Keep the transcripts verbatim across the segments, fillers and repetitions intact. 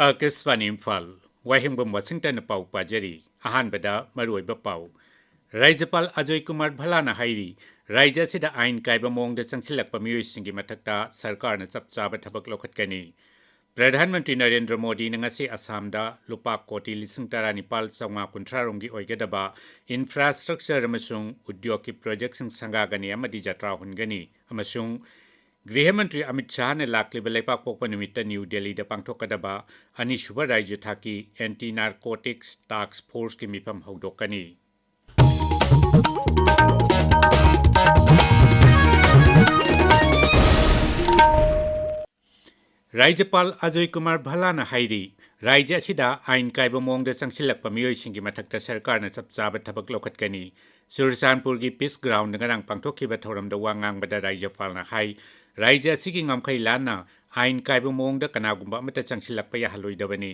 ꯑꯥꯀꯥꯁꯕꯥꯅꯤ ꯏꯝꯐꯥꯜ꯫ ꯋꯥꯍꯦꯡꯕꯝ ꯋꯥꯁꯤꯡꯇꯟꯅ ꯄꯥꯎ ꯄꯥꯖꯔꯤ꯫ ꯑꯍꯥꯟꯕꯗ ꯃꯔꯨꯑꯣꯏꯕ ꯄꯥꯎ꯫ ꯔꯥꯖ꯭ꯌꯄꯥꯜ ꯑꯖꯣꯏ ꯀꯨꯃꯥꯔ ꯚꯜꯂꯥꯅ ꯍꯥꯏꯔꯤ, ꯔꯥꯖ꯭ꯌ ꯑꯁꯤꯗ ꯑꯥꯏꯟ ꯀꯥꯏꯕ ꯃꯑꯣꯡꯗ ꯆꯪꯁꯤꯜꯂꯛꯄ ꯃꯤꯑꯣꯏꯁꯤꯡꯒꯤ ꯃꯊꯛꯇ ꯁꯔꯀꯥꯔꯅ ꯆꯞ ꯆꯥꯕ ꯊꯕꯛ ꯂꯧꯈꯠꯀꯅꯤ꯫ ꯄ꯭ꯔꯙꯥꯟ ꯃꯟꯇ꯭ꯔꯤ ꯅꯔꯦꯟꯗ꯭ꯔ ꯃꯣꯗꯤꯅ ꯉꯁꯤ ꯑꯁꯥꯝꯗ ꯂꯨꯄꯥ ꯀꯣꯇꯤ ꯂꯤꯁꯤꯡ ꯇꯔꯥꯅꯤꯄꯥꯜ ꯆꯥꯝꯃꯉꯥ ꯀꯨꯟꯊ꯭ꯔꯥ ꯔꯣꯝꯒꯤ ꯑꯣꯏꯒꯗꯕ ꯏꯟꯐ꯭ꯔꯥꯁ꯭ꯇ꯭ꯔꯛꯆꯔ ꯑꯃꯁꯨꯡ ꯎꯗ꯭ꯌꯣꯒꯀꯤ ꯄ꯭ꯔꯣꯖꯦꯛꯁꯤꯡ ꯁꯪꯒꯥꯒꯅꯤ ꯑꯃꯗꯤ ꯖꯇ꯭ꯔꯥ ꯍꯨꯟꯒꯅꯤ ꯑꯃꯁꯨꯡ ꯒ꯭ꯔꯤꯍ ꯃꯟꯇ꯭ꯔꯤ ꯑꯃꯤꯠ ꯁꯥꯍꯅ ꯂꯥꯛꯂꯤꯕ ꯂꯩꯕꯥꯛꯄꯣꯛꯄ ꯅꯨꯃꯤꯠꯇ ꯅ꯭ꯌꯨ ꯗꯦꯜꯂꯤꯗ ꯄꯥꯡꯊꯣꯛꯀꯗꯕ ꯑꯅꯤꯁꯨꯕ ꯔꯥꯖ꯭ꯌ ꯊꯥꯛꯀꯤ ꯑꯦꯟꯇꯤ ꯅꯥꯔꯀꯣꯇꯤꯛꯁ ꯇꯥꯛꯁ ꯐꯣꯔꯁꯀꯤ ꯃꯤꯐꯝ ꯍꯧꯗꯣꯛꯀꯅꯤ꯫ ꯔꯥꯖ꯭ꯌꯄꯥꯜ ꯑꯖꯣꯏ ꯀꯨꯃꯥꯔ ꯚꯜꯂꯥꯅ ꯍꯥꯏꯔꯤ, ꯔꯥꯖ꯭ꯌ ꯑꯁꯤꯗ ꯑꯥꯏꯟ ꯀꯥꯏꯕ ꯃꯑꯣꯡꯗ ꯆꯪꯁꯤꯜꯂꯛꯄ ꯃꯤꯑꯣꯏꯁꯤꯡꯒꯤ ꯃꯊꯛꯇ ꯁꯔꯀꯥꯔꯅ ꯆꯞ ꯆꯥꯕ ꯊꯕꯛ ꯂꯧꯈꯠꯀꯅꯤ꯫ ꯆꯨꯔꯆꯥꯟꯄꯨꯔꯒꯤ ꯄꯤꯁ ꯒ꯭ꯔꯥꯎꯟꯗ ꯉꯔꯥꯡ ꯄꯥꯡꯊꯣꯛꯈꯤꯕ ꯊꯧꯔꯝꯗ ꯋꯥ ꯉꯥꯡꯕꯗ ꯔꯥꯖ꯭ꯌꯄꯥꯜꯅ ꯍꯥꯏ, ꯔꯥꯖ꯭ꯌ ꯑꯁꯤꯒꯤ ꯉꯝꯈꯩ ꯂꯥꯟꯅ ꯑꯥꯏꯟ ꯀꯥꯏꯕ ꯃꯑꯣꯡꯗ ꯀꯅꯥꯒꯨꯝꯕ ꯑꯃꯠꯇ ꯆꯪꯁꯤꯜꯂꯛꯄ ꯌꯥꯍꯜꯂꯣꯏꯗꯕꯅꯤ꯫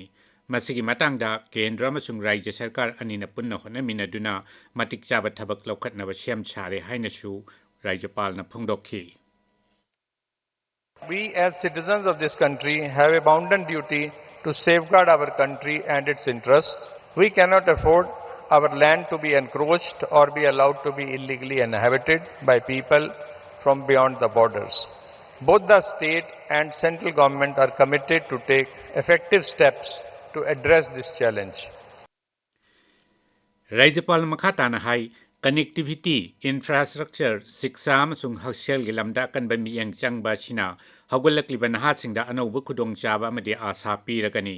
ꯃꯁꯤꯒꯤ ꯃꯇꯥꯡꯗ ꯀꯦꯟꯗ꯭ꯔ ꯑꯃꯁꯨꯡ ꯔꯥꯖ꯭ꯌ ꯁꯔꯀꯥꯔ ꯑꯅꯤꯅ ꯄꯨꯟꯅ ꯍꯣꯠꯅꯃꯤꯟꯅꯗꯨꯅ ꯃꯇꯤꯛ ꯆꯥꯕ ꯊꯕꯛ ꯂꯧꯈꯠꯅꯕ ꯁꯦꯝ ꯁꯥꯔꯦ ꯍꯥꯏꯅꯁꯨ ꯔꯥꯖ꯭ꯌꯄꯥꯜꯅ ꯐꯣꯡꯗꯣꯛꯈꯤ꯫ We as citizens of this country have a bounden duty to safeguard our country and its interests. We cannot afford our land to be encroached or be allowed to be illegally inhabited by people from beyond the borders. Both the state and central government are committed to take effective steps to address this challenge. ꯔꯥꯖ꯭ꯌꯄꯥꯜꯅ ꯃꯈꯥ ꯇꯥꯅ ꯍꯥꯏ, connectivity, infrastructure, ꯁꯤꯛꯁꯥ ꯑꯃꯁꯨꯡ ꯍꯛꯁꯦꯜꯒꯤ ꯂꯝꯗ ꯑꯀꯟꯕ ꯃꯤꯠꯌꯦꯡ ꯆꯪꯕ ꯑꯁꯤꯅ ꯍꯧꯒꯠꯂꯛꯂꯤꯕ ꯅꯍꯥꯁꯤꯡꯗ ꯑꯅꯧꯕ ꯈꯨꯗꯣꯡꯆꯥꯕ ꯑꯃꯗꯤ ꯑꯥꯁꯥ ꯄꯤꯔꯒꯅꯤ꯫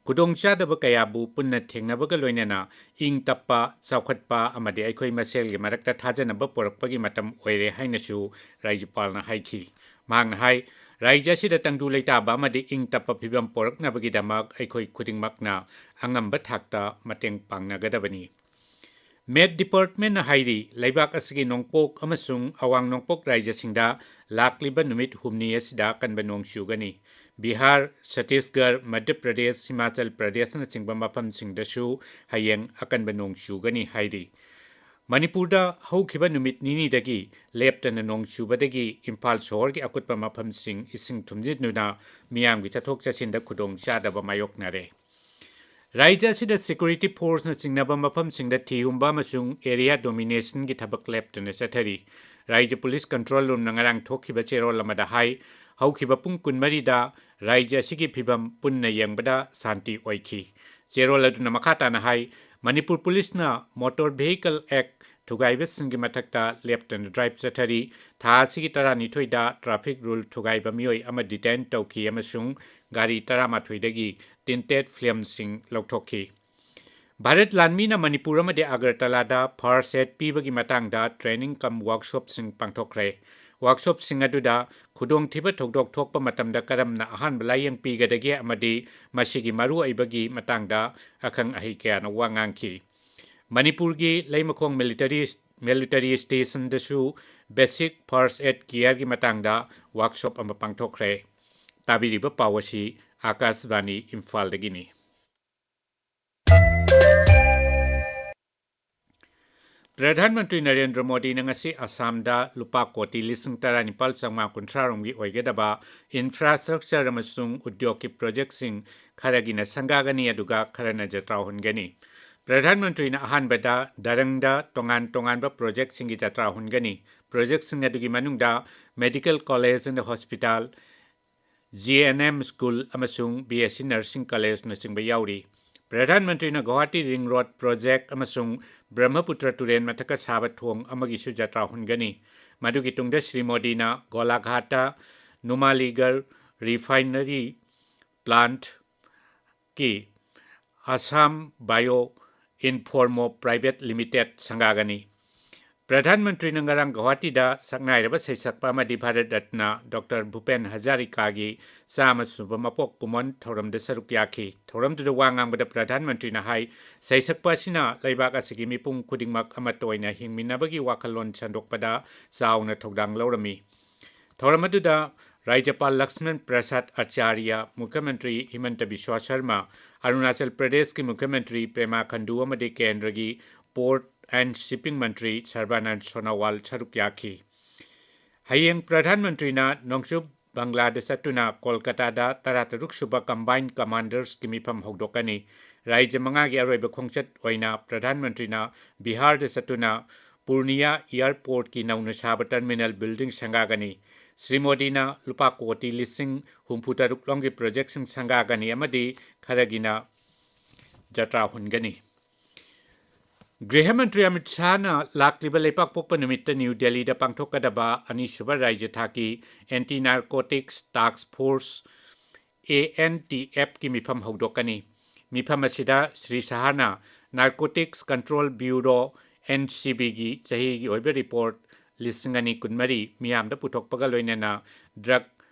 ꯈꯨꯗꯣꯡꯆꯥꯗꯕ ꯀꯌꯥꯕꯨ ꯄꯨꯟꯅ ꯊꯦꯡꯅꯕꯒ ꯂꯣꯏꯅꯅ ꯏꯪ ꯇꯞꯄ, ꯆꯥꯎꯈꯠꯄ ꯑꯃꯗꯤ ꯑꯩꯈꯣꯏ ꯃꯁꯦꯜꯒꯤ ꯃꯔꯛꯇ ꯊꯥꯖꯅꯕ ꯄꯨꯔꯛꯄꯒꯤ ꯃꯇꯝ ꯑꯣꯏꯔꯦ ꯍꯥꯏꯅꯁꯨ ꯔꯥꯖ꯭ꯌꯄꯥꯜꯅ ꯍꯥꯏꯈꯤ꯫ ꯃꯍꯥꯛꯅ ꯍꯥꯏ, ꯔꯥꯖ꯭ꯌ ꯑꯁꯤꯗ ꯇꯪꯗꯨ ꯂꯩꯇꯥꯕ ꯑꯃꯗꯤ ꯏꯪ ꯇꯞꯄ ꯐꯤꯕꯝ ꯄꯨꯔꯛꯅꯕꯒꯤꯗꯃꯛ ꯑꯩꯈꯣꯏ ꯈꯨꯗꯤꯡꯃꯛꯅ ꯑꯉꯝꯕ ꯊꯥꯛꯇ ꯃꯇꯦꯡ ꯄꯥꯡꯅꯒꯗꯕꯅꯤ꯫ ꯃꯦꯠ ꯗꯤꯄꯥꯔꯠꯃꯦꯟꯅ ꯍꯥꯏꯔꯤ, ꯂꯩꯕꯥꯛ ꯑꯁꯤꯒꯤ ꯅꯣꯡꯄꯣꯛ ꯑꯃꯁꯨꯡ ꯑꯋꯥꯡ ꯅꯣꯡꯄꯣꯛ ꯔꯥꯖ꯭ꯌꯁꯤꯡꯗ ꯂꯥꯛꯂꯤꯕ ꯅꯨꯃꯤꯠ ꯍꯨꯝꯅꯤ ꯑꯁꯤꯗ ꯑꯀꯟꯕ ꯅꯣꯡ ꯆꯨꯒꯅꯤ꯫ ꯕꯤꯍꯥꯔ, ꯁꯠꯇꯤꯁꯒꯔ, ꯃꯙ꯭ꯌ ꯄ꯭ꯔꯗꯦꯁ, ꯍꯤꯃꯥꯆꯜ ꯄ꯭ꯔꯗꯦꯁꯅꯆꯤꯡꯕ ꯃꯐꯝꯁꯤꯡꯗꯁꯨ ꯍꯌꯦꯡ ꯑꯀꯟꯕ ꯅꯣꯡ ꯆꯨꯒꯅꯤ ꯍꯥꯏꯔꯤ꯫ ꯃꯅꯤꯄꯨꯔꯗ ꯍꯧꯈꯤꯕ ꯅꯨꯃꯤꯠ ꯅꯤꯅꯤꯗꯒꯤ ꯂꯦꯞꯇꯅ ꯅꯣꯡ ꯆꯨꯕꯗꯒꯤ ꯏꯝꯐꯥꯜ ꯁꯍꯔꯒꯤ ꯑꯀꯨꯠꯄ ꯃꯐꯝꯁꯤꯡ ꯏꯁꯤꯡ ꯊꯨꯝꯖꯤꯟꯗꯨꯅ ꯃꯤꯌꯥꯝꯒꯤ ꯆꯠꯊꯣꯛ ꯆꯠꯁꯤꯟꯗ ꯈꯨꯗꯣꯡ ꯆꯥꯗꯕ ꯃꯥꯌꯣꯛꯅꯔꯦ꯫ ꯔꯥꯖ꯭ꯌ ꯑꯁꯤꯗ security forceꯅ ꯆꯤꯡꯅꯕ ꯃꯐꯝꯁꯤꯡꯗ ꯊꯤꯍꯨꯝꯕ ꯑꯃꯁꯨꯡ area dominationꯒꯤ ꯊꯕꯛ ꯂꯦꯞꯇꯅ ꯆꯠꯊꯔꯤ꯫ ꯔꯥꯖ꯭ꯌ police control roomꯅ ꯉꯔꯥꯡ ꯊꯣꯛꯈꯤꯕ ꯆꯦꯔꯣꯜ ꯑꯃꯗ ꯍꯥꯏ, ꯍꯧꯈꯤꯕ ꯄꯨꯡ ꯀꯨꯟꯃꯔꯤꯗ ꯔꯥꯖ꯭ꯌ ꯑꯁꯤꯒꯤ ꯐꯤꯚꯝ ꯄꯨꯟꯅ ꯌꯦꯡꯕꯗ ꯁꯥꯟꯇꯤ ꯑꯣꯏꯈꯤ꯫ ꯆꯦꯔꯣꯜ ꯑꯗꯨꯅ ꯃꯈꯥ ꯇꯥꯅ ꯍꯥꯏ, ꯃꯅꯤꯄꯨꯔ policeꯅ Motor Vehicle Act ꯊꯨꯒꯥꯏꯕꯁꯤꯡꯒꯤ ꯃꯊꯛꯇ ꯂꯦꯞꯇꯅ drive ꯆꯠꯊꯔꯤ꯫ ꯊꯥ ꯑꯁꯤꯒꯤ ꯇꯔꯥꯅꯤꯊꯣꯏꯗ traffic rule ꯊꯨꯒꯥꯏꯕ ꯃꯤꯑꯣꯏ ꯑꯃ detain ꯇꯧꯈꯤ ꯑꯃꯁꯨꯡ ꯒꯥꯔꯤ ꯇꯔꯥꯃꯥꯊꯣꯏꯗꯒꯤ tinted filmꯁꯤꯡ ꯂꯧꯊꯣꯛꯈꯤ꯫ ꯚꯥꯔꯠ ꯂꯥꯟꯃꯤꯅ ꯃꯅꯤꯄꯨꯔ ꯑꯃꯗꯤ ꯑꯒꯔꯇꯂꯥꯗ first aid ꯄꯤꯕꯒꯤ ꯃꯇꯥꯡꯗ training cum workshopꯁꯤꯡ ꯄꯥꯡꯊꯣꯛꯈ꯭ꯔꯦ꯫ Workshopꯁꯤꯡ ꯑꯗꯨꯗ ꯈꯨꯗꯣꯡꯊꯤꯕ ꯊꯧꯗꯣꯛ ꯊꯣꯛꯄ ꯃꯇꯝꯗ ꯀꯔꯝꯅ ꯑꯍꯥꯟꯕ ꯂꯥꯌꯦꯡ ꯄꯤꯒꯗꯒꯦ ꯑꯃꯗꯤ ꯃꯁꯤꯒꯤ ꯃꯔꯨꯑꯣꯏꯕꯒꯤ ꯃꯇꯥꯡꯗ ꯑꯈꯪ ꯑꯍꯩ ꯀꯌꯥꯅ ꯋꯥ ꯉꯥꯡꯈꯤ꯫ ꯃꯅꯤꯄꯨꯔꯒꯤ ꯂꯩꯃꯈꯣꯡ military, military stationꯗꯁꯨ basic first aid careꯒꯤ ꯃꯇꯥꯡꯗ workshop ꯑꯃ ꯄꯥꯡꯊꯣꯛꯈ꯭ꯔꯦ꯫ ꯇꯥꯕꯤꯔꯤꯕ ꯄꯥꯎ ꯑꯁꯤ ꯑꯥꯀꯥꯁꯕꯥꯅꯤ ꯏꯝꯐꯥꯜꯗꯒꯤꯅꯤ꯫ ꯄ꯭ꯔꯙꯥꯟ ꯃꯟꯇ꯭ꯔꯤ ꯅꯔꯦꯟꯗ꯭ꯔ ꯃꯣꯗꯤꯅ ꯉꯁꯤ ꯑꯁꯥꯝꯗ ꯂꯨꯄꯥ ꯀꯣꯇꯤ ꯂꯤꯁꯤꯡ ꯇꯔꯥꯅꯤꯄꯥꯜ ꯆꯥꯝꯃꯉꯥ ꯀꯨꯟꯊ꯭ꯔꯥ ꯔꯣꯝꯒꯤ ꯑꯣꯏꯒꯗꯕ infrastructure ꯑꯃꯁꯨꯡ ꯎꯗ꯭ꯌꯣꯒꯀꯤ projectꯁꯤꯡ ꯈꯔꯒꯤꯅ ꯁꯪꯒꯥꯒꯅꯤ, ꯑꯗꯨꯒ ꯈꯔꯅ ꯖꯇ꯭ꯔꯥ ꯍꯨꯟꯒꯅꯤ꯫ ꯄ꯭ꯔꯙꯥꯟ ꯃꯟꯇ꯭ꯔꯤꯅ ꯑꯍꯥꯟꯕꯗ ꯗꯔꯪꯗ ꯇꯣꯉꯥꯟ ꯇꯣꯉꯥꯟꯕ projectꯁꯤꯡꯒꯤ ꯖꯇ꯭ꯔꯥ ꯍꯨꯟꯒꯅꯤ꯫ Projectꯁꯤꯡ ꯑꯗꯨꯒꯤ ꯃꯅꯨꯡꯗ medical college and hospital, G N M school ꯑꯃꯁꯨꯡ B S C nursing collegeꯅꯆꯤꯡꯕ ꯌꯥꯎꯔꯤ꯫ ꯄ꯭ꯔꯙꯥꯟ ꯃꯟꯇ꯭ꯔꯤꯅ ꯒꯨꯋꯥꯍꯥꯇꯤ ring road project ꯑꯃꯁꯨꯡ ꯕ꯭ꯔꯍ꯭ꯃꯄꯨꯇ꯭ꯔ ꯇꯨꯔꯦꯜ ꯃꯊꯛꯇ ꯁꯥꯕ ꯊꯣꯡ ꯑꯃꯒꯤꯁꯨ ꯖꯇ꯭ꯔꯥ ꯍꯨꯟꯒꯅꯤ꯫ ꯃꯗꯨꯒꯤ ꯇꯨꯡꯗ ꯁ꯭ꯔꯤ ꯃꯣꯗꯤꯅ ꯒꯣꯂꯥꯘꯥꯠꯇ ꯅꯨꯃꯥꯂꯤꯒꯔ refinery plantꯀꯤ Assam Bio Informo Private Limited ꯁꯪꯒꯥꯒꯅꯤ꯫ ꯄ꯭ꯔꯙꯥꯟ ꯃꯟꯇ꯭ꯔꯤꯅ ꯉꯔꯥꯡ ꯒꯧꯍꯥꯇꯤꯗ ꯁꯛꯅꯥꯏꯔꯕ ꯁꯩꯁꯛꯄ ꯑꯃꯗꯤ ꯚꯥꯔꯠ ꯔꯠꯅ ꯗꯣꯛꯇꯔ ꯚꯨꯄꯦꯟ ꯍꯖꯥꯔꯤꯀꯥꯒꯤ ꯆꯥꯝꯃ ꯁꯨꯕ ꯃꯄꯣꯛ ꯀꯨꯝꯑꯣꯟ ꯊꯧꯔꯝꯗ ꯁꯔꯨꯛ ꯌꯥꯈꯤ꯫ ꯊꯧꯔꯝꯗꯨꯗ ꯋꯥ ꯉꯥꯡꯕꯗ ꯄ꯭ꯔꯙꯥꯟ ꯃꯟꯇ꯭ꯔꯤꯅ ꯍꯥꯏ, ꯁꯩꯁꯛꯄ ꯑꯁꯤꯅ ꯂꯩꯕꯥꯛ ꯑꯁꯤꯒꯤ ꯃꯤꯄꯨꯝ ꯈꯨꯗꯤꯡꯃꯛ ꯑꯃꯠꯇ ꯑꯣꯏꯅ ꯍꯤꯡꯃꯤꯟꯅꯕꯒꯤ ꯋꯥꯈꯜꯂꯣꯟ ꯁꯟꯗꯣꯛꯄꯗ ꯆꯥꯎꯅ ꯊꯧꯗꯥꯡ ꯂꯧꯔꯝꯃꯤ꯫ ꯊꯧꯔꯝ ꯑꯗꯨꯗ ꯔꯥꯖ꯭ꯌꯄꯥꯜ ꯂꯛꯁꯃꯟ ꯄ꯭ꯔꯁꯥꯗ ꯑꯆꯥꯔꯌ, ꯃꯨꯈ꯭ꯌ ꯃꯟꯇ꯭ꯔꯤ ꯍꯤꯃꯟꯇ ꯕꯤꯁ꯭ꯋꯥ ꯁꯔꯃ, ꯑꯔꯨꯅꯥꯆꯜ ꯄ꯭ꯔꯗꯦꯁꯀꯤ ꯃꯨꯈ꯭ꯌ ꯃꯟꯇ꯭ꯔꯤ ꯄꯦꯃꯥ ꯈꯟꯗꯨ ꯑꯃꯗꯤ ꯀꯦꯟꯗ꯭ꯔꯒꯤ Port and Shipping ꯃꯟꯇ꯭ꯔꯤ ꯁꯔꯕꯥꯅꯟꯗ ꯁꯣꯅꯣꯋꯥꯜ ꯁꯔꯨꯛ ꯌꯥꯈꯤ꯫ ꯍꯌꯦꯡ ꯄ꯭ꯔꯙꯥꯟ ꯃꯟꯇ꯭ꯔꯤꯅ ꯅꯣꯡꯆꯨꯞ ꯕꯪꯒ꯭ꯂꯥꯗ ꯆꯠꯇꯨꯅ ꯀꯣꯜꯀꯇꯥꯗ ꯇꯔꯥꯇꯔꯨꯛ ꯁꯨꯕ Combined Commandersꯀꯤ ꯃꯤꯐꯝ ꯍꯧꯗꯣꯛꯀꯅꯤ꯫ ꯔꯥꯖ꯭ꯌ ꯃꯉꯥꯒꯤ ꯑꯔꯣꯏꯕ ꯈꯣꯡꯆꯠ ꯑꯣꯏꯅ ꯄ꯭ꯔꯙꯥꯟ ꯃꯟꯇ꯭ꯔꯤꯅ ꯕꯤꯍꯥꯔꯗ ꯆꯠꯇꯨꯅ ꯄꯨꯔꯅꯤꯌꯥ airportꯀꯤ ꯅꯧꯅ ꯁꯥꯕ terminal building ꯁꯪꯒꯥꯒꯅꯤ꯫ ꯁ꯭ꯔꯤ ꯃꯣꯗꯤꯅ ꯂꯨꯄꯥ ꯀꯣꯇꯤ ꯂꯤꯁꯤꯡ ꯍꯨꯝꯐꯨ ꯇꯔꯨꯛ ꯂꯣꯝꯒꯤ projectꯁꯤꯡ ꯁꯪꯒꯥꯒꯅꯤ ꯑꯃꯗꯤ ꯈꯔꯒꯤꯅ ꯖꯇ꯭ꯔꯥ ꯍꯨꯟꯒꯅꯤ꯫ ꯒ꯭ꯔꯤꯍ ꯃꯟꯇ꯭ꯔꯤ ꯑꯃꯤꯠ ꯁꯥꯍꯅ ꯂꯥꯛꯂꯤꯕ ꯂꯩꯕꯥꯛ ꯄꯣꯛꯄ ꯅꯨꯃꯤꯠꯇ ꯅ꯭ꯌꯨ ꯗꯦꯜꯂꯤꯗ ꯄꯥꯡꯊꯣꯛꯀꯗꯕ ꯑꯅꯤꯁꯨꯕ ꯔꯥꯖ꯭ꯌ ꯊꯥꯛꯀꯤ Anti Narcotics Task Force, ANTFꯀꯤ ꯃꯤꯐꯝ ꯍꯧꯗꯣꯛꯀꯅꯤ꯫ ꯃꯤꯐꯝ ꯑꯁꯤꯗ ꯁ꯭ꯔꯤ ꯁꯥꯍꯅ Narcotics Control Bureau, NCBꯒꯤ ꯆꯍꯤꯒꯤ ꯑꯣꯏꯕ report ꯂꯤꯁꯤꯡ ꯑꯅꯤ ꯀꯨꯟꯃꯔꯤ ꯃꯤꯌꯥꯝꯗ ꯄꯨꯊꯣꯛꯄꯒ ꯂꯣꯏꯅꯅ drug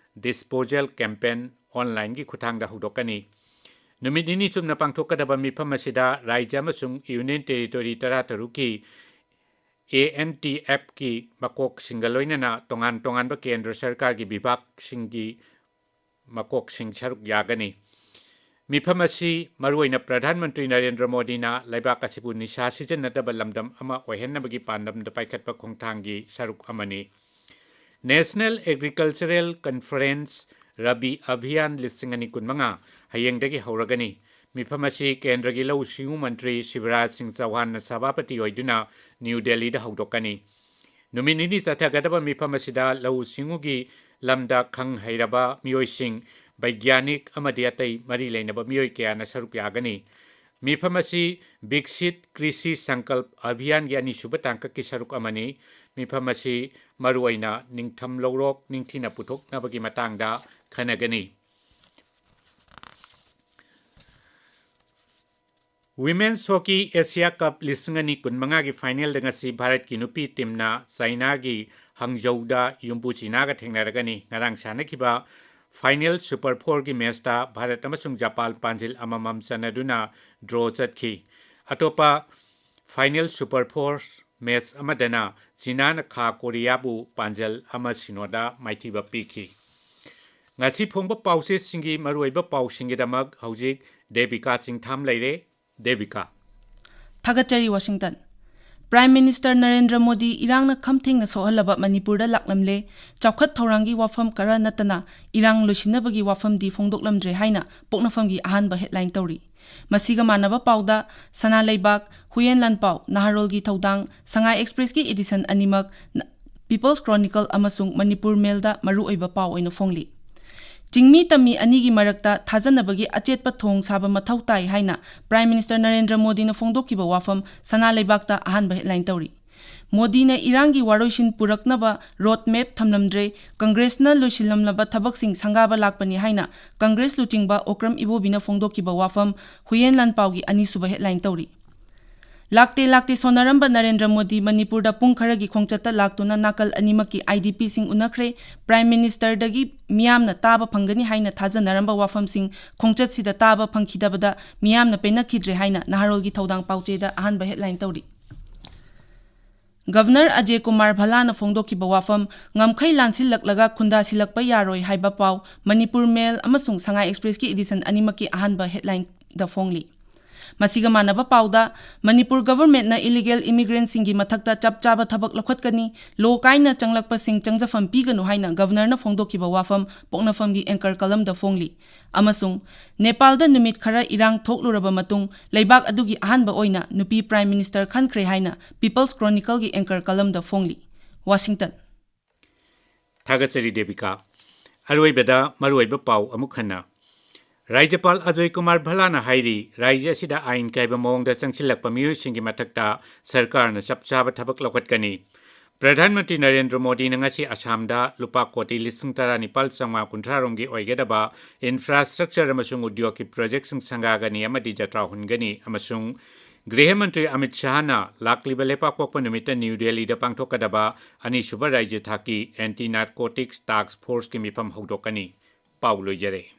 disposal campaign onlineꯒꯤ ꯈꯨꯠꯊꯥꯡꯗ ꯍꯧꯗꯣꯛꯀꯅꯤ꯫ ꯅꯨꯃꯤꯠ ꯅꯤꯅꯤ ꯆꯨꯞꯅ ꯄꯥꯡꯊꯣꯛꯀꯗꯕ ꯃꯤꯐꯝ ꯑꯁꯤꯗ ꯔꯥꯖ꯭ꯌ ꯑꯃꯁꯨꯡ Union Territory ꯇꯔꯥꯇꯔꯨꯛꯀꯤ ANTFꯀꯤ ꯃꯀꯣꯛꯁꯤꯡꯒ ꯂꯣꯏꯅꯅ ꯇꯣꯉꯥꯟ ꯇꯣꯉꯥꯟꯕ ꯀꯦꯟꯗ꯭ꯔ ꯁꯔꯀꯥꯔꯒꯤ ꯕꯤꯚꯥꯒꯁꯤꯡꯒꯤ ꯃꯀꯣꯛꯁꯤꯡ ꯁꯔꯨꯛ ꯌꯥꯒꯅꯤ꯫ ꯃꯤꯐꯝ ꯑꯁꯤ ꯃꯔꯨꯑꯣꯏꯅ ꯄ꯭ꯔꯙꯥꯟ ꯃꯟꯇ꯭ꯔꯤ ꯅꯔꯦꯟꯗ꯭ꯔ ꯃꯣꯗꯤꯅ ꯂꯩꯕꯥꯛ ꯑꯁꯤꯕꯨ ꯅꯤꯁꯥ ꯁꯤꯖꯤꯟꯅꯗꯕ ꯂꯝꯗꯝ ꯑꯃ ꯑꯣꯏꯍꯟꯅꯕꯒꯤ ꯄꯥꯟꯗꯝꯗ ꯄꯥꯏꯈꯠꯄ ꯈꯣꯡꯊꯥꯡꯒꯤ ꯁꯔꯨꯛ ꯑꯃꯅꯤ꯫ National Agricultural Conference Rabi Abhiyan ꯂꯤꯁꯤꯡ ꯑꯅꯤ ꯀꯨꯟꯃꯉꯥ ꯍꯌꯦꯡꯗꯒꯤ ꯍꯧꯔꯒꯅꯤ꯫ ꯃꯤꯐꯝ ꯑꯁꯤ ꯀꯦꯟꯗ꯭ꯔꯒꯤ ꯂꯧꯎ ꯁꯤꯡꯎ ꯃꯟꯇ꯭ꯔꯤ ꯁꯤꯕꯔꯥꯖ ꯁꯤꯡ ꯆꯧꯍꯥꯟꯅ ꯁꯚꯥꯄꯇꯤ ꯑꯣꯏꯗꯨꯅ ꯅ꯭ꯌꯨ ꯗꯦꯜꯂꯤꯗ ꯍꯧꯗꯣꯛꯀꯅꯤ꯫ ꯅꯨꯃꯤꯠ ꯅꯤꯅꯤ ꯆꯠꯊꯒꯗꯕ ꯃꯤꯐꯝ ꯑꯁꯤꯗ ꯂꯧꯎ ꯁꯤꯡꯎꯒꯤ ꯂꯝꯗ ꯈꯪ ꯍꯩꯔꯕ ꯃꯤꯑꯣꯏꯁꯤꯡ, ꯕꯩꯒ꯭ꯌꯥꯅꯤꯛ ꯑꯃꯗꯤ ꯑꯇꯩ ꯃꯔꯤ ꯂꯩꯅꯕ ꯃꯤꯑꯣꯏ ꯀꯌꯥꯅ ꯁꯔꯨꯛ ꯌꯥꯒꯅꯤ꯫ ꯃꯤꯐꯝ ꯑꯁꯤ ꯕꯤꯛꯁꯤꯠ ꯀ꯭ꯔꯤꯁꯤ ꯁꯪꯀꯜꯞ ꯑꯚꯤꯌꯥꯟꯒꯤ ꯑꯅꯤꯁꯨꯕ ꯇꯥꯡꯀꯛꯀꯤ ꯁꯔꯨꯛ ꯑꯃꯅꯤ꯫ ꯃꯤꯐꯝ ꯑꯁꯤ ꯃꯔꯨꯑꯣꯏꯅ ꯅꯤꯡꯊꯝ ꯂꯧꯔꯣꯛ ꯅꯤꯡꯊꯤꯅ ꯄꯨꯊꯣꯛꯅꯕꯒꯤ ꯃꯇꯥꯡꯗ ꯈꯟꯅꯒꯅꯤ꯫ Women's Hockey Asia Cup ꯂꯤꯁꯤꯡ ꯑꯅꯤ ꯀꯨꯟꯃꯉꯥꯒꯤ finalꯗ ꯉꯁꯤ ꯚꯥꯔꯠꯀꯤ ꯅꯨꯄꯤ teamꯅ ꯆꯥꯏꯅꯥꯒꯤ ꯍꯪꯖꯧꯗ ꯌꯨꯝꯕꯨ ꯆꯤꯅꯥꯒ ꯊꯦꯡꯅꯔꯒꯅꯤ꯫ ꯉꯔꯥꯡ ꯁꯥꯟꯅꯈꯤꯕ final super fourꯒꯤ matchꯇ ꯚꯥꯔꯠ ꯑꯃꯁꯨꯡ ꯖꯄꯥꯟ ꯄꯥꯟꯖꯤꯜ ꯑꯃꯃꯝ ꯆꯟꯅꯗꯨꯅ draw ꯆꯠꯈꯤ꯫ ꯑꯇꯣꯞꯄ final super four match ꯑꯃꯗꯅ ꯆꯤꯅꯥꯅ ꯈꯥ ꯀꯣꯔꯤꯌꯥꯕꯨ ꯄꯥꯟꯖꯜ ꯑꯃ ꯁꯤꯅꯣꯗ ꯃꯥꯏꯊꯤꯕ ꯄꯤꯈꯤ꯫ ꯉꯁꯤ ꯐꯣꯡꯕ ꯄꯥꯎꯆꯦꯁꯤꯡꯒꯤ ꯃꯔꯨꯑꯣꯏꯕ ꯄꯥꯎꯁꯤꯡꯒꯤꯗꯃꯛ ꯍꯧꯖꯤꯛ ꯗꯦꯕꯤꯀꯥ ꯆꯤꯡꯊꯥꯝ ꯂꯩꯔꯦ꯫ ꯗꯦꯕꯤꯀꯥ꯫ ꯊꯥꯒꯠꯆꯔꯤ, Washington. Prime Minister Narendra Modi ꯏꯔꯥꯡꯅ ꯈꯝ ꯊꯦꯡꯅ ꯁꯣꯛꯍꯜꯂꯕ ꯃꯅꯤꯄꯨꯔꯗ ꯂꯥꯛꯂꯝꯂꯦ, ꯆꯥꯎꯈꯠ ꯊꯧꯔꯥꯡꯒꯤ ꯋꯥꯐꯝ ꯈꯔ ꯅꯠꯇꯅ ꯏꯔꯥꯡ ꯂꯣꯏꯁꯤꯟꯅꯕꯒꯤ ꯋꯥꯐꯝꯗꯤ ꯐꯣꯡꯗꯣꯛꯂꯝꯗ꯭ꯔꯦ ꯍꯥꯏꯅ ꯄꯣꯛꯅꯐꯝꯒꯤ ꯑꯍꯥꯟꯕ headline ꯇꯧꯔꯤ꯫ ꯃꯁꯤꯒ ꯃꯥꯟꯅꯕ ꯄꯥꯎꯗ ꯁꯅꯥ ꯂꯩꯕꯥꯛ, ꯍꯨꯏꯌꯦꯟ ꯂꯥꯟꯄꯥꯎ, ꯅꯍꯥꯔꯣꯜꯒꯤ ꯊꯧꯗꯥꯡ, ꯁꯉꯥꯏ Expressꯀꯤ edition ꯑꯅꯤꯃꯛ, ꯅ-, People's Chronicle ꯑꯃꯁꯨꯡ ꯃꯅꯤꯄꯨꯔ ꯃꯦꯜꯗ ꯃꯔꯨꯑꯣꯏꯕ ꯄꯥꯎ ꯑꯣꯏꯅ ꯐꯣꯡꯂꯤ꯫ ꯆꯤꯡꯃꯤ ꯇꯝꯃꯤ ꯑꯅꯤꯒꯤ ꯃꯔꯛꯇ ꯊꯥꯖꯅꯕꯒꯤ ꯑꯆꯦꯠꯄ ꯊꯣꯡ ꯁꯥꯕ ꯃꯊꯧ ꯇꯥꯏ ꯍꯥꯏꯅ Prime Minister ꯅꯔꯦꯟꯗ꯭ꯔ ꯃꯣꯗꯤꯅ ꯐꯣꯡꯗꯣꯛꯈꯤꯕ ꯋꯥꯐꯝ ꯁꯅꯥ ꯂꯩꯕꯥꯛꯇ ꯑꯍꯥꯟꯕ headline ꯇꯧꯔꯤ꯫ ꯃꯣꯗꯤꯅ ꯏꯔꯥꯡꯒꯤ ꯋꯥꯔꯣꯏꯁꯤꯟ ꯄꯨꯔꯛꯅꯕ road map ꯊꯝꯂꯝꯗ꯭ꯔꯦ, ꯀꯪꯒ꯭ꯔꯦꯁꯅ ꯂꯣꯏꯁꯤꯜꯂꯝꯂꯕ ꯊꯕꯛꯁꯤꯡ ꯁꯪꯒꯥꯕ ꯂꯥꯛꯄꯅꯤ ꯍꯥꯏꯅ ꯀꯪꯒ꯭ꯔꯦꯁ ꯂꯨꯆꯤꯡꯕ ꯑꯣꯀ꯭ꯔꯝ ꯏꯕꯣꯕꯤꯅ ꯐꯣꯡꯗꯣꯛꯈꯤꯕ ꯋꯥꯐꯝ ꯍꯨꯏꯌꯦꯟ ꯂꯥꯟꯄꯥꯎꯒꯤ ꯑꯅꯤꯁꯨꯕ headline ꯇꯧꯔꯤ꯫ ꯂꯥꯛꯇꯦ ꯂꯥꯛꯇꯦ ꯁꯣꯟꯅꯔꯝꯕ ꯅꯔꯦꯟꯗ꯭ꯔ ꯃꯣꯗꯤ ꯃꯅꯤꯄꯨꯔꯗ ꯄꯨꯡ ꯈꯔꯒꯤ ꯈꯣꯡꯆꯠꯇ ꯂꯥꯛꯇꯨꯅ ꯅꯥꯀꯜ ꯑꯅꯤꯃꯛꯀꯤ IDPꯁꯤꯡ ꯎꯅꯈ꯭ꯔꯦ꯫ Prime Ministerꯗꯒꯤ ꯃꯤꯌꯥꯝꯅ ꯇꯥꯕ ꯐꯪꯒꯅꯤ ꯍꯥꯏꯅ ꯊꯥꯖꯅꯔꯝꯕ ꯋꯥꯐꯝꯁꯤꯡ ꯈꯣꯡꯆꯠꯁꯤꯗ ꯇꯥꯕ ꯐꯪꯈꯤꯗꯕꯗ ꯃꯤꯌꯥꯝꯅ ꯄꯦꯟꯅꯈꯤꯗ꯭ꯔꯦ ꯍꯥꯏꯅ ꯅꯍꯥꯔꯣꯜꯒꯤ ꯊꯧꯗꯥꯡ ꯄꯥꯎꯆꯦꯗ ꯑꯍꯥꯟꯕ headline ꯇꯧꯔꯤ꯫ Governor ꯑꯖꯦ ꯀꯨꯃꯥꯔ ꯚꯜꯂꯥꯅ ꯐꯣꯡꯗꯣꯛꯈꯤꯕ ꯋꯥꯐꯝ, ꯉꯝꯈꯩ ꯂꯥꯟꯁꯤꯜꯂꯛꯂꯒ ꯈꯨꯟꯗꯥꯁꯤꯜꯂꯛꯄ ꯌꯥꯔꯣꯏ ꯍꯥꯏꯕ ꯄꯥꯎ, ꯃꯅꯤꯄꯨꯔ ꯃꯦꯜ ꯑꯃꯁꯨꯡ ꯁꯉꯥꯏ Expressꯀꯤ edition ꯑꯅꯤꯃꯛꯀꯤ ꯑꯍꯥꯟꯕ headlineꯗ ꯐꯣꯡꯂꯤ꯫ ꯃꯁꯤꯒ ꯃꯥꯟꯅꯕ ꯄꯥꯎꯗ, ꯃꯅꯤꯄꯨꯔ governmentꯅ illegal immigrantꯁꯤꯡꯒꯤ ꯃꯊꯛꯇ ꯆꯞ ꯆꯥꯕ ꯊꯕꯛ ꯂꯧꯈꯠꯀꯅꯤ, law ꯀꯥꯏꯅ ꯆꯪꯂꯛꯄꯁꯤꯡ ꯆꯪꯖꯐꯝ ꯄꯤꯒꯅꯨ ꯍꯥꯏꯅ governorꯅ ꯐꯣꯡꯗꯣꯛꯈꯤꯕ ꯋꯥꯐꯝ ꯄꯣꯛꯅꯐꯝꯒꯤ anchor columnꯗ ꯐꯣꯡꯂꯤ꯫ ꯑꯃꯁꯨꯡ ꯅꯦꯄꯥꯜꯗ ꯅꯨꯃꯤꯠ ꯈꯔ ꯏꯔꯥꯡ ꯊꯣꯛꯂꯨꯔꯕ ꯃꯇꯨꯡ ꯂꯩꯕꯥꯛ ꯑꯗꯨꯒꯤ ꯑꯍꯥꯟꯕ ꯑꯣꯏꯅ ꯅꯨꯄꯤ Prime Minister ꯈꯟꯈ꯭ꯔꯦ ꯍꯥꯏꯅ People's Chronicleꯒꯤ anchor columnꯗ ꯐꯣꯡꯂꯤ꯫ ꯋꯥꯁꯤꯡꯇꯟ꯫ ꯊꯥꯒꯠꯆꯔꯤ ꯗꯦꯕꯤꯀꯥ꯫ ꯑꯔꯣꯏꯕꯗ ꯃꯔꯨꯑꯣꯏꯕ ꯄꯥꯎ ꯑꯃꯨꯛ ꯍꯟꯅ꯫ ꯔꯥꯖ꯭ꯌꯄꯥꯜ ꯑꯖꯣꯏ ꯀꯨꯃꯥꯔ ꯚꯜꯂꯥꯅ ꯍꯥꯏꯔꯤ, ꯔꯥꯖ꯭ꯌ ꯑꯁꯤꯗ ꯑꯥꯏꯟ ꯀꯥꯏꯕ ꯃꯑꯣꯡꯗ ꯆꯪꯁꯤꯜꯂꯛꯄ ꯃꯤꯑꯣꯏꯁꯤꯡꯒꯤ ꯃꯊꯛꯇ ꯁꯔꯀꯥꯔꯅ ꯆꯞ ꯆꯥꯕ ꯊꯕꯛ ꯂꯧꯈꯠꯀꯅꯤ꯫ ꯄ꯭ꯔꯙꯥꯟ ꯃꯟꯇ꯭ꯔꯤ ꯅꯔꯦꯟꯗ꯭ꯔ ꯃꯣꯗꯤꯅ ꯉꯁꯤ ꯑꯁꯥꯝꯗ ꯂꯨꯄꯥ ꯀꯣꯇꯤ ꯂꯤꯁꯤꯡ ꯇꯔꯥꯅꯤꯄꯥꯜ ꯆꯥꯝꯃꯉꯥ ꯀꯨꯟꯊ꯭ꯔꯥ ꯔꯣꯝꯒꯤ ꯑꯣꯏꯒꯗꯕ infrastructure ꯑꯃꯁꯨꯡ ꯎꯗ꯭ꯌꯣꯒꯀꯤ projectꯁꯤꯡ ꯁꯪꯒꯥꯒꯅꯤ ꯑꯃꯗꯤ ꯖꯇ꯭ꯔꯥ ꯍꯨꯟꯒꯅꯤ ꯑꯃꯁꯨꯡ ꯒ꯭ꯔꯤꯍ ꯃꯟꯇ꯭ꯔꯤ ꯑꯃꯤꯠ ꯁꯥꯍꯅ ꯂꯥꯛꯂꯤꯕ ꯂꯩꯄꯥꯛꯄꯣꯛꯄ ꯅꯨꯃꯤꯠꯇ ꯅ꯭ꯌꯨ ꯗꯦꯜꯂꯤꯗ ꯄꯥꯡꯊꯣꯛꯀꯗꯕ ꯑꯅꯤꯁꯨꯕ ꯔꯥꯖ꯭ꯌ ꯊꯥꯛꯀꯤ Anti Narcotics Task Forceꯀꯤ ꯃꯤꯐꯝ ꯍꯧꯗꯣꯛꯀꯅꯤ꯫ ꯄꯥꯎ ꯂꯣꯏꯖꯔꯦ꯫